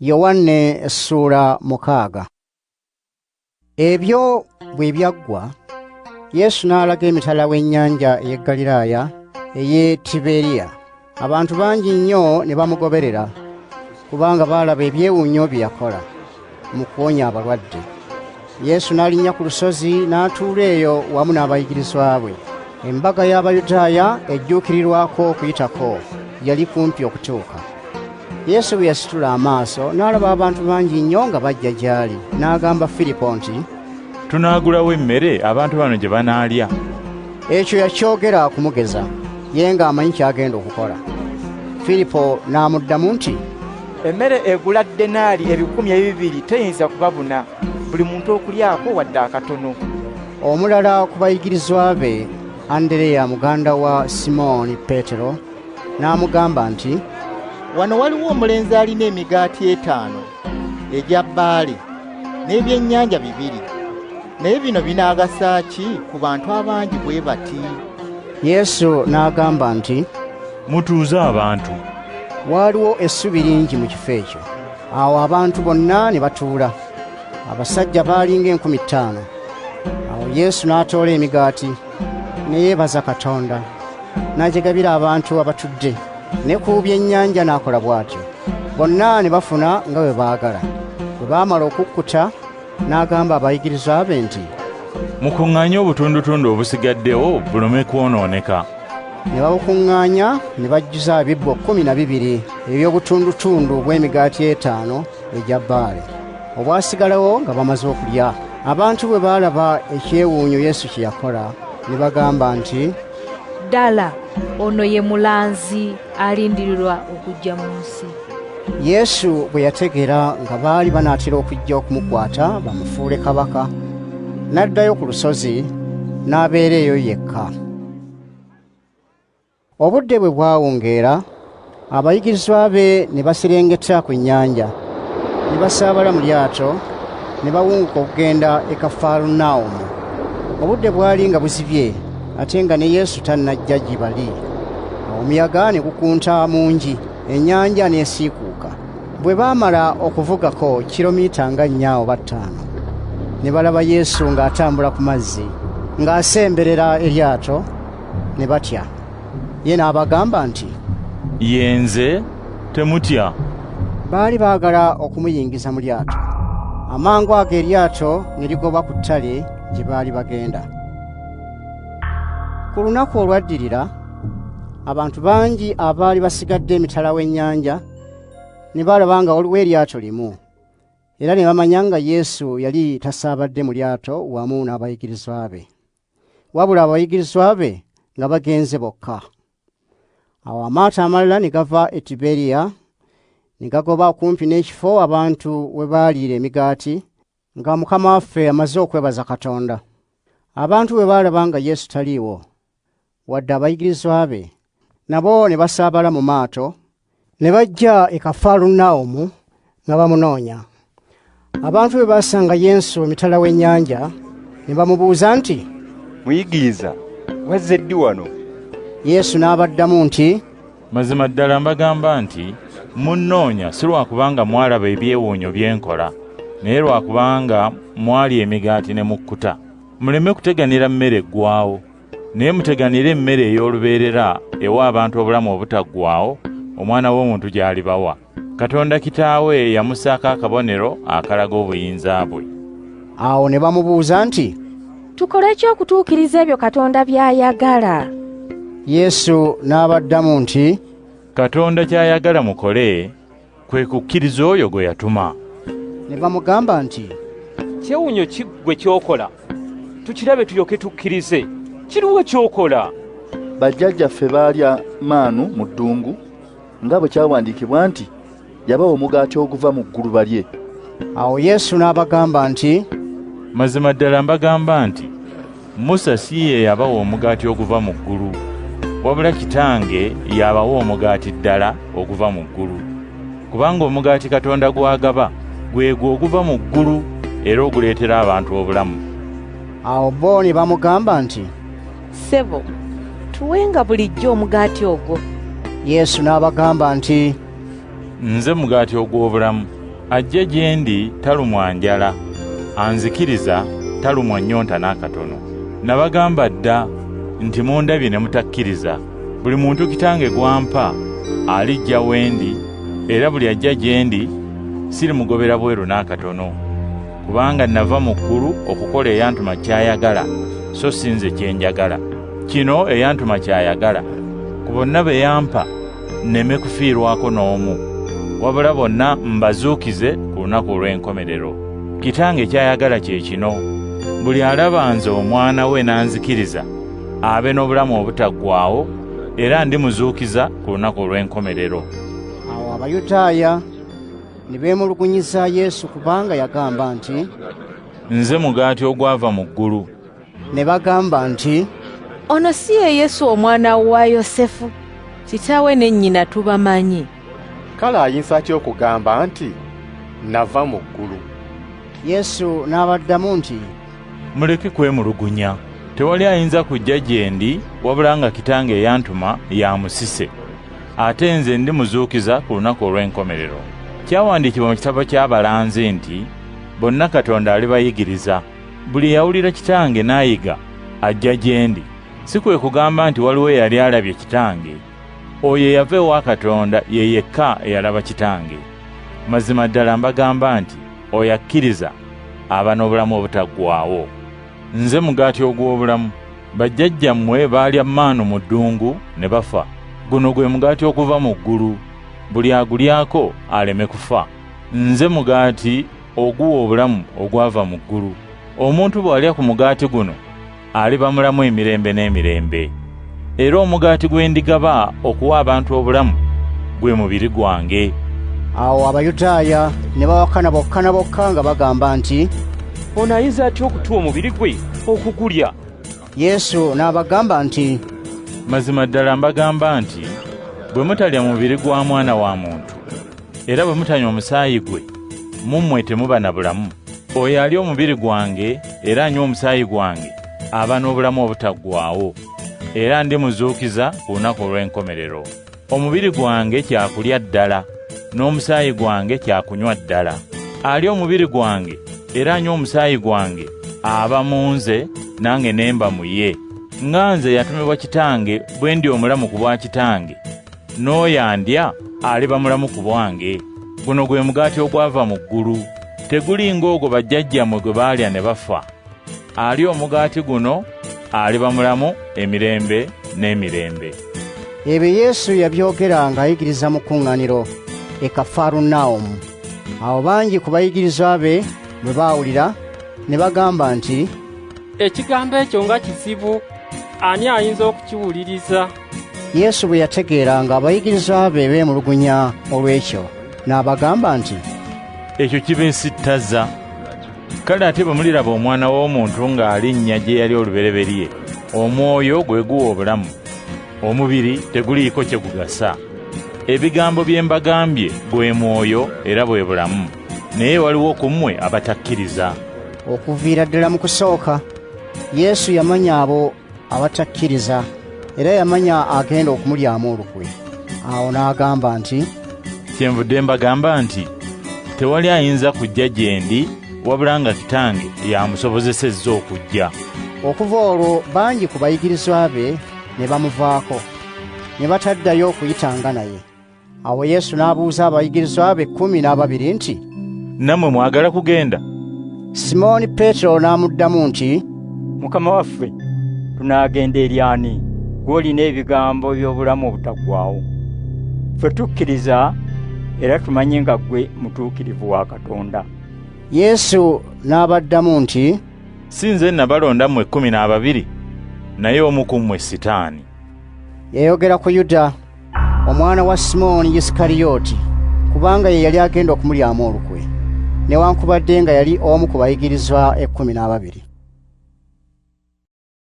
Yowanne essuula 6. Ebyo bwe byaggwa, Yesu n'alaga emitala w'ennyanja ey'e Ggaliraaya ey'e Tiberiya. Abantu bangi nnyo ne bamugoberera, kubanga baalaba ebyewuunyo bye yakola mu kuwonya abalwadde. Yesu n'alinnya ku lusozi n'atuula eyo wamu n'abayigirizwa be. Embaga y'Abayudaaya ejjuukirirwako Okuyitako yali kumpi okutuuka. Yesu bwe yasitula amaaso n'alaba abantu bangi nnyo nga bajja gy'ali, n'agamba Firipo nti, Tunaagulawo emmere abantu bano gye banaalya? Ekyo yakyogera kumugeza, ye ng'amanyi ky'agenda okukola. Firipo n'amuddamu nti, Emmere egula denaali 2,000 teyinza kubabuna, buli muntu okulyako wadde akatono. Omulala ku bayigirizwa be, Andereya muganda wa Simooni Peetero, n'amugamba nti, Wano waliwo omulenzi alina emigaati 5 egya bbaale n'ebyennyanja 2, naye bino binaagasa ki ku bantu abangi bwe bati? Yesu n'agamba nti, Mutuuze abantu. Waaliwo essubi lingi mu kifo ekyo. Awo abantu bonna ne batuula. Abasajja baali ng'enkumi 5. Awo Yesu n'atoola emigaati, ne yeebaza Katonda, n'agigabira abantu abatudde, ne ku byennyanja n'akola bw'atyo. Bonna ne bafuna nga bwe baagala. Bwe baamala okukkuta, n'agamba abayigirizwa be nti, Mukuŋŋaanye obutundutundu obusigaddewo buleme kwonooneka. Ne babukuŋŋaanya ne bajjuza ebibbo 12 eby'obutundutundu bw'emigaati 5 egya bbaale, obwasigalawo nga bamaze okulya. Abantu bwe baalaba ekyewuunyo Yesu kye yakola, ne bagamba nti, Ddala ono ye mulanzi alindirirwa okujja mu nsi. Yesu bwe yategeera nga baali banaatera okujja okumukwata bamufuule kabaka, n'addayo ku lusozi n'abeera eyo yekka. Obudde bwe bwawungeera, abayigirizwa be ne baserengeta ku nnyanja, ne basaabala mu lyato, ne bawunguka okugenda e Kafarunawumu. Obudde bwali nga buzibye, ate nga ne Yesu tannajja gye bali. Awo omuyaga ne gukunta mungi, ennyanja n'esiikuuka. Bwe baamala okuvugako kilomita nga 4 oba 5, ne balaba Yesu ng'atambula ku mazzi, ng'asemberera eryato, ne batya. Ye n'abagamba nti, Ye nze, temutya. Baali baagala okumuyingiza mu lyato. Amangu ago eryato ne ligoba ku ttale gye baali bagenda. Ku lunaku olwaddirira, abantu bangi abaali basigadde emitala w'ennyanja ne balaba nga waliwo eryato limu, era ne bamanya nga Yesu yali tasaabadde mu lyato wamu n'abayigirizwa be, wabula abayigirizwa be nga bagenze bokka. Awo amaato amalala ne gava e Tiberiya ne gagoba okumpi n'ekifo abantu we baaliira emigaati nga Mukama waffe amaze okwebaza Katonda. Abantu bwe baalaba nga Yesu taliiwo, wadde abayigirizwa be, nabo ne basaabala mu maato, ne bajja e Kafarunawumu nga bamunoonya. Abantu bwe baasanga Yesu emitala w'ennyanja, ne bamubuuza nti, Muyigiriza, wazze ddi wano? Yesu n'abaddamu nti, Mazima ddala mbagamba nti munnoonya si lwa kubanga mwalaba ebyewuunyo bye nkola, naye lwa kubanga mwalya emigaati ne mukkuta. Muleme kuteganira mmere eggwaawo, naye muteganire emmere ey'olubeerera ewa abantu obulamu obutaggwaawo, Omwana w'omuntu gy'alibawa. Katonda Kitaawe yamussaako akabonero akalaga obuyinza bwe. Awo ne bamubuuza nti, Tukole ki okutuukiriza ebyo Katonda by'ayagala? Yesu n'abaddamu nti, Katonda ky'ayagala mukole kwe kukkiriza oyo gwe yatuma. Ne bamugamba nti, Kyewuunyo ki ggwe ky'okola? Tukirabe tulyoke tukkirize. Kiruwa ky'okola? Bajjajjaffe baalya maanu mu ddungu, nga bwe kyawandiikibwa nti, Yabawa omugaati oguva mu ggulu balye. Awo Yesu n'abagamba nti, Mazima ddala mbagamba nti Musa si ye yabawa omugaati oguva mu ggulu, wabula Kitange y'abawa omugaati ddala oguva mu ggulu. Kubanga omugaati Katonda gw'agaba gwe gwo oguva mu ggulu era oguleetera abantu obulamu. Awo bo ne bamugamba nti, Ssebo, tuwenga bulijjo omugaati ogwo. Yesu n'abagamba nti, Nze mugaati ogw'obulamu. Ajja gye ndi talumwa njala, anzikiriza talumwa nnyonta n'akatono. Nabagamba dda nti mundabye ne mutakkiriza. Buli muntu Kitange gw'ampa alijja we ndi, era buli ajja gye ndi sirimugobera bweru n'akatono. Kubanga nava mu ggulu okukola eyantuma ky'ayagala, so si nze kye njagala. Kino eyantuma ky'ayagala, ku bonna be yampa nneme kufiirwako n'omu, wabula bonna mbazuukize ku lunaku olw'enkomerero. Kitange ky'ayagala kye kino, buli alaba nze omwana we n'anzikiriza abe n'obulamu obutaggwaawo, era ndimuzuukiza ku lunaku olw'enkomerero. Awo Abayudaaya ne beemulugunyiza Yesu kubanga yagamba nti, Nze mugaati ogwava mu ggulu. Ne bagamba nti, Ono si ye Yesu omwana wa Yosefu? Kitaawe ne nnyina tubamanyi. Kale ayinza atya okugamba nti, Nava mu ggulu? Yesu n'abaddamu nti, Muleke kwemulugunya. Tewali ayinza kujja gye ndi wabula nga Kitange eyantuma y'amusise. Ate nze ndimuzuukiza ku lunaku olw'enkomerero. Kyawandiikibwa mu kitabo ky'abalanzi nti, Bonna Katonda alibayigiriza. Buli eyawulira Kitange n'ayiga ajja gye ndi. Si kwe kugamba nti waliwo eyali alabye Kitange. Oyo eyava ewa Katonda ye yekka eyalaba Kitange. Mazima ddala mbagamba nti oyo akkiriza aba n'obulamu obutaggwaawo. Nze mugaati ogw'obulamu. Bajjajjammwe baalya maanu mu ddungu ne bafa. Guno gwe mugaati oguva mu ggulu, buli agulyako aleme kufa. Nze mugaati oguwa obulamu ogwava mu ggulu. Omuntu bw'alya ku mugaati guno aliba mulamu emirembe n'emirembe. Era omugaati gwe ndigaba okuwa abantu obulamu gwe mubiri gwange. Awo Abayudaaya ne bawakana bokka na bokka nga bagamba nti, Ono ayinza atya okutuwa omubiri gwe okugulya? Yesu n'abagamba nti, Mazima ddala mbagamba nti bwe mutalya mubiri gwa Mwana wa Muntu era bwe mutanywa omusaayi gwe, mu mmwe temuba na bulamu. Oyo alya omubiri gwange era anywa omusaayi gwange aba n'obulamu obutaggwaawo, era ndimuzuukiza ku lunaku olw'enkomerero. Omubiri gwange kyakulya ddala, n'omusaayi gwange kyakunywa ddala. Alya omubiri gwange era anywa omusaayi gwange aba mu nze, nange ne mba mu ye. Nga nze yatumibwa Kitange bwe ndi omulamu ku bwa Kitange, n'oyo andya aliba mulamu ku bwange. Guno gwe mugaati ogwava mu ggulu, teguli ng'ogwo bajjajjammwe gwe baalya ne bafa. Alya omugaati guno aliba mulamu emirembe n'emirembe. Ebyo Yesu yabyogera ng'ayigiriza mu kkuŋŋaaniro e Kafarunawumu. Awo bangi ku bayigirizwa be bwe baawulira ne bagamba nti, Ekigambo ekyo nga kizibu, ani ayinza okukiwuliriza? Yesu bwe yategeera ng'abayigirizwa be beemulugunya olw'ekyo, n'abagamba nti, Ekyo kibeesittaza. Kale ate bwe muliraba Omwana w'Omuntu ng'alinnya gye yali olubereberye, omwoyo gwe guwa obulamu, omubiri teguliiko kye gugasa. Ebigambo bye mbagambye gwe mwoyo era bwe bulamu, naye waliwo ku mmwe abatakkiriza. Okuviira ddala mu kusooka, Yesu yamanya abo abatakkiriza, era yamanya agenda okumulyamu olukwe. Awo n'agamba nti, Kyenvudde mbagamba nti tewali ayinza kujja gye ndi wabula nga Kitange y'amusobozesezza okujja. Okuva olwo bangi ku bayigirizwa be ne bamuvaako, ne bataddayo okuyitanga naye. Awo Yesu n'abuuza abayigirizwa be 12 nti, Nammwe mwagala kugenda? Simooni Peetero n'amuddamu nti, Mukama waffe, tunaagenda eri ani? Gw'olina ebigambo by'obulamu obutaggwaawo. Ffe tukkiriza era tumanyi nga ggwe mutuukirivu wa Katonda. Yesu n'abaddamu nti, Si nze nabalonda mmwe 12, naye omu ku mmwe Sitaani. Yayogera ku Yuda, omwana wa Simooni Isikariyoti, kubanga ye yali agenda okumulyamu olukwe, newankubadde nga yali omu ku bayigirizwa 12.